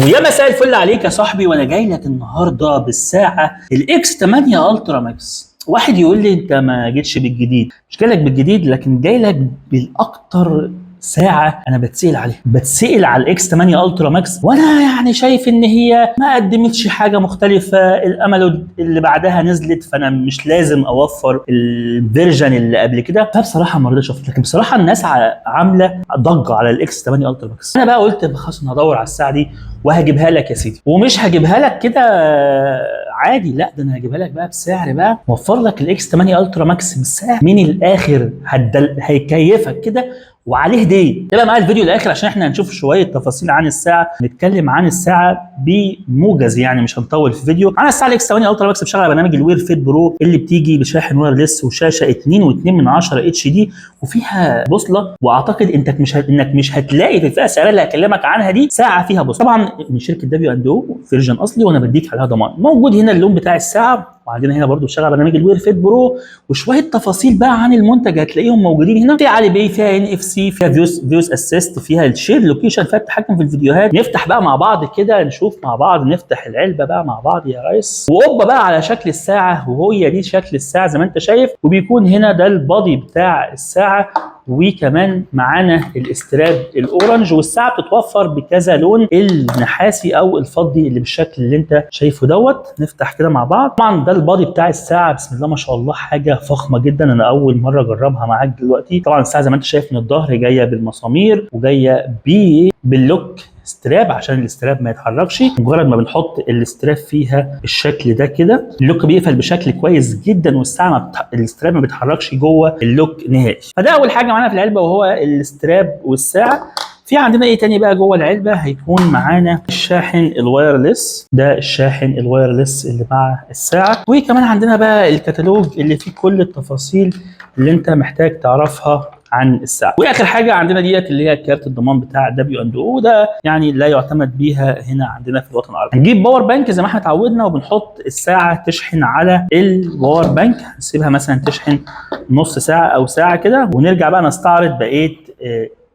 ويا مساء الفل عليك يا صاحبي، وانا جاي لك النهارده بالساعة ال X 8 Ultra Max. واحد يقول لي انت ما جيتش بالجديد، مش جاي لك بالجديد لكن جاي لك بالاكتر ساعة انا بتسال عليها، بتسال على ال X 8 Ultra Max، وانا يعني شايف ان هي ما قدمتش حاجة مختلفة. ال AMOLED اللي بعدها نزلت، فانا مش لازم اوفر ال version اللي قبل كده، فبصراحة ما رضيتش أوفر. لكن بصراحة الناس عامله ضجه على ال X 8 Ultra Max. انا بقى قلت خلاص انا هدور على الساعة دي وهجيبها لك يا سيدي، ومش هجيبها لك كده عادي، لا ده انا هجيبها لك بقى بسعر بقى موفر لك ال X 8 Ultra Max بسعر من الاخر هيكيفك كده وعليه هديه. تابع معايا الفيديو للاخر عشان احنا هنشوف شوية تفاصيل عن الساعة، نتكلم عن الساعة بموجز، يعني مش هنطول في الفيديو. عن الساعة ال X 8 Ultra Max بشغل على برنامج ال Wear Fit Pro اللي بتيجي بشاحن wireless وشاشه 2.2 HD وفيها بوصله، واعتقد انك مش هتلاقي في الفئة السعرية اللي هكلمك عنها دي ساعة فيها بوصله. طبعا من شركة W&O، version اصلي، وانا بديك عليها ضمان. موجود هنا اللون بتاع الساعة، وعندنا هنا برضو شغال برنامج ال Wear Fit Pro، وشوية تفاصيل بقى عن المنتج هتلاقيهم موجودين هنا. فيها Alipay، فيها NFC، فيها voice assist، فيها ال share location، فيها التحكم في الفيديوهات. نفتح بقى مع بعض كده، نشوف مع بعض، نفتح العلبة بقى مع بعض يا ريس. وقبه بقى على شكل الساعة، وهي دي شكل الساعة زي ما انت شايف، وبيكون هنا ده ال body بتاع الساعة، وكمان معانا ال strap ال orange. والساعة بتتوفر بكذا لون، النحاسي او الفضي اللي بالشكل اللي انت شايفه دوت. نفتح كده مع بعض. طبعا ده ال body بتاع الساعة، بسم الله ما شاء الله، حاجة فخمة جدا، انا اول مرة اجربها معاك دلوقتي. طبعا الساعة زي ما انت شايف من الظهر جاية بالمسامير وجاية بال lock strap عشان ال strap ما يتحركش. مجرد ما بنحط ال strap فيها بالشكل ده كده، ال lock بيقفل بشكل كويس جدا، والساعة ما بتح... ال strap ما بيتحركش جوه ال lock نهائي. فده اول حاجة معانا في العلبة وهو ال strap والساعة. في عندنا ايه تاني بقى جوه العلبة؟ هيكون معانا الشاحن ال wireless، ده الشاحن ال wireless اللي مع الساعه. وكمان عندنا بقى الكتالوج اللي فيه كل التفاصيل اللي انت محتاج تعرفها عن الساعة. واخر حاجة عندنا ديت اللي هي كارت الضمان بتاع W&O، ده يعني لا يعتمد بيها هنا عندنا في الوطن العربي. هنجيب power bank زي ما احنا اتعودنا، وبنحط الساعة تشحن على ال power bank، نسيبها مثلا تشحن نص ساعة او ساعة كده، ونرجع بقى نستعرض بقية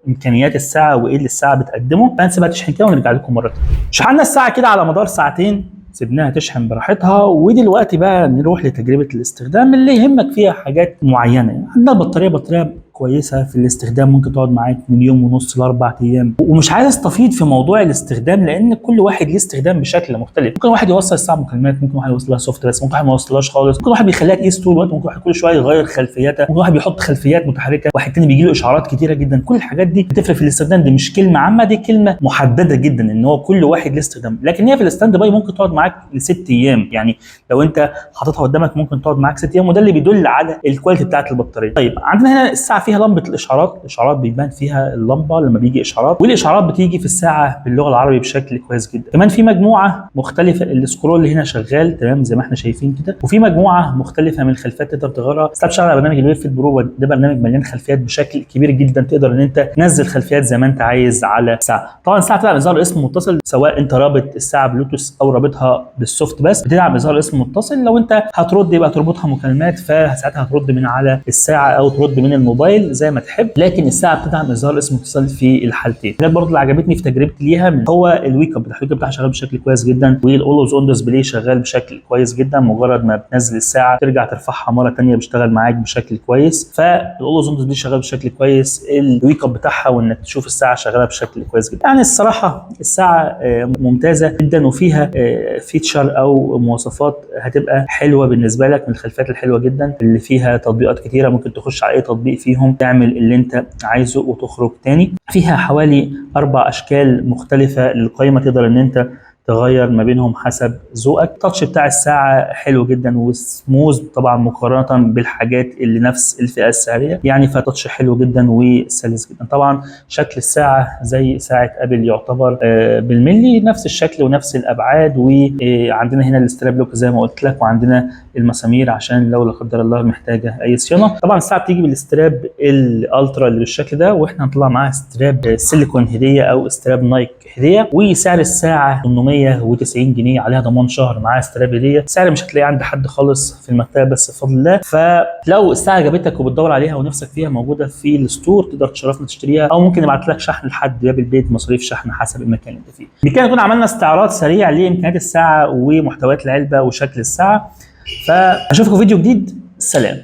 امكانيات الساعة وايه اللي الساعة بتقدمه. فنسيبها تشحن كده ونرجع لكم مرة تانية. شحنا الساعة كده على مدار ساعتين، سيبناها تشحن براحتها، ودلوقتي بقى نروح لتجربة الاستخدام اللي يهمك فيها حاجات معينة. يعني عندنا البطارية، بطارية كويسة في الاستخدام، ممكن تقعد معاك من يوم ونص ل4 ايام. ومش عايز استفيض في موضوع الاستخدام لان كل واحد ليه استخدام بشكل مختلف. ممكن واحد يوصل الساعة مكالمات، ممكن واحد يوصلها soft بس، ممكن واحد ما يوصلهاش خالص، ممكن واحد بيخليها تقيس طول الوقت، ممكن واحد كل شوية يغير خلفياتها، ممكن واحد بيحط خلفيات متحركه، واحد تاني بيجي له اشعارات كتيرة جدا. كل الحاجات دي بتفرق في الاستخدام. دي مش كلمة عامه، دي كلمة محددة جدا ان هو كل واحد ليه استخدام. لكن هي في ال standby ممكن تقعد معاك ل6 ايام، يعني لو انت حاططها قدامك ممكن تقعد معاك 6 ايام، وده اللي بيدل على ال quality بتاعت البطارية. طيب عندنا هنا الساعة فيها لمبة الاشعارات، الاشعارات بيبان فيها اللمبة لما بيجي اشعارات، والاشعارات بتيجي في الساعة باللغة العربية بشكل كويس جدا. كمان في مجموعة مختلفه، ال scroll هنا شغال تمام زي ما احنا شايفين كده، وفي مجموعة مختلفة من الخلفيات تقدر تغيرها. الساعة بتشتغل على برنامج ال Wear Fit Pro، ده برنامج مليان خلفيات بشكل كبير جدا، تقدر ان انت تنزل خلفيات زي ما انت عايز على الساعة. طبعا الساعة بتدعم اظهار اسم متصل، سواء انت رابط الساعة بلوتوث او رابطها بال soft بس بتدعم اظهار اسم متصل. لو انت هترد يبقى تربطها مكالمات، فساعتها هترد من على الساعة او ترد من الموبايل زي ما تحب، لكن الساعة بتدعم اظهار اسم متصل في الحالتين. الحاجات برضه اللي عجبتني في تجربتي ليها هو ال wake up بتاع ال wake up بتاعها شغال بشكل كويس جدا، وال always on display شغال بشكل كويس جدا. مجرد ما بتنزل الساعة ترجع ترفعها مرة ثانية بيشتغل معاك بشكل كويس. فال always on display شغال بشكل كويس، ال wake up بتاعها وانك تشوف الساعة شغالة بشكل كويس جدا. يعني الصراحة الساعة ممتازة جدا، وفيها feature او مواصفات هتبقى حلوة بالنسبة لك، من الخلفيات الحلوة جدا اللي فيها تطبيقات كتيرة، ممكن تخش على اي تطبيق فيهم تعمل اللي انت عايزه وتخرج تاني. فيها حوالي 4 اشكال مختلفة للقائمه، تقدر ان انت تغير ما بينهم حسب ذوقك. ال touch بتاع الساعة حلو جدا وسموز طبعا مقارنة بالحاجات اللي نفس الفئة السعريه، يعني ف touch حلو جدا وسلس جدا. طبعا شكل الساعة زي ساعة Apple يعتبر بالملي، نفس الشكل ونفس الابعاد. وعندنا هنا ال strap lock زي ما قلت لك، وعندنا المسامير عشان لو لا قدر الله محتاجه اي صيانة. طبعا الساعة بتيجي بال strap ال ultra اللي بالشكل ده، واحنا هنطلع معاها strap سيليكون هديه او strap Nike هديه. وسعر الساعة 899 990 جنيه، عليها ضمان شهر، معاها strap هديه. سعر مش هتلاقيه عند حد خالص في المكتبة بس بفضل الله. فلو الساعة عجبتك وبتدور عليها ونفسك فيها، موجودة في ال store، تقدر تشرفنا تشتريها، او ممكن نبعت لك شحن لحد باب البيت، مصاريف شحن حسب المكان اللي انت فيه. بكده نكون عملنا استعراض سريع لامكانيات الساعة ومحتويات العلبة وشكل الساعة. فاشوفكم فيديو جديد، سلام.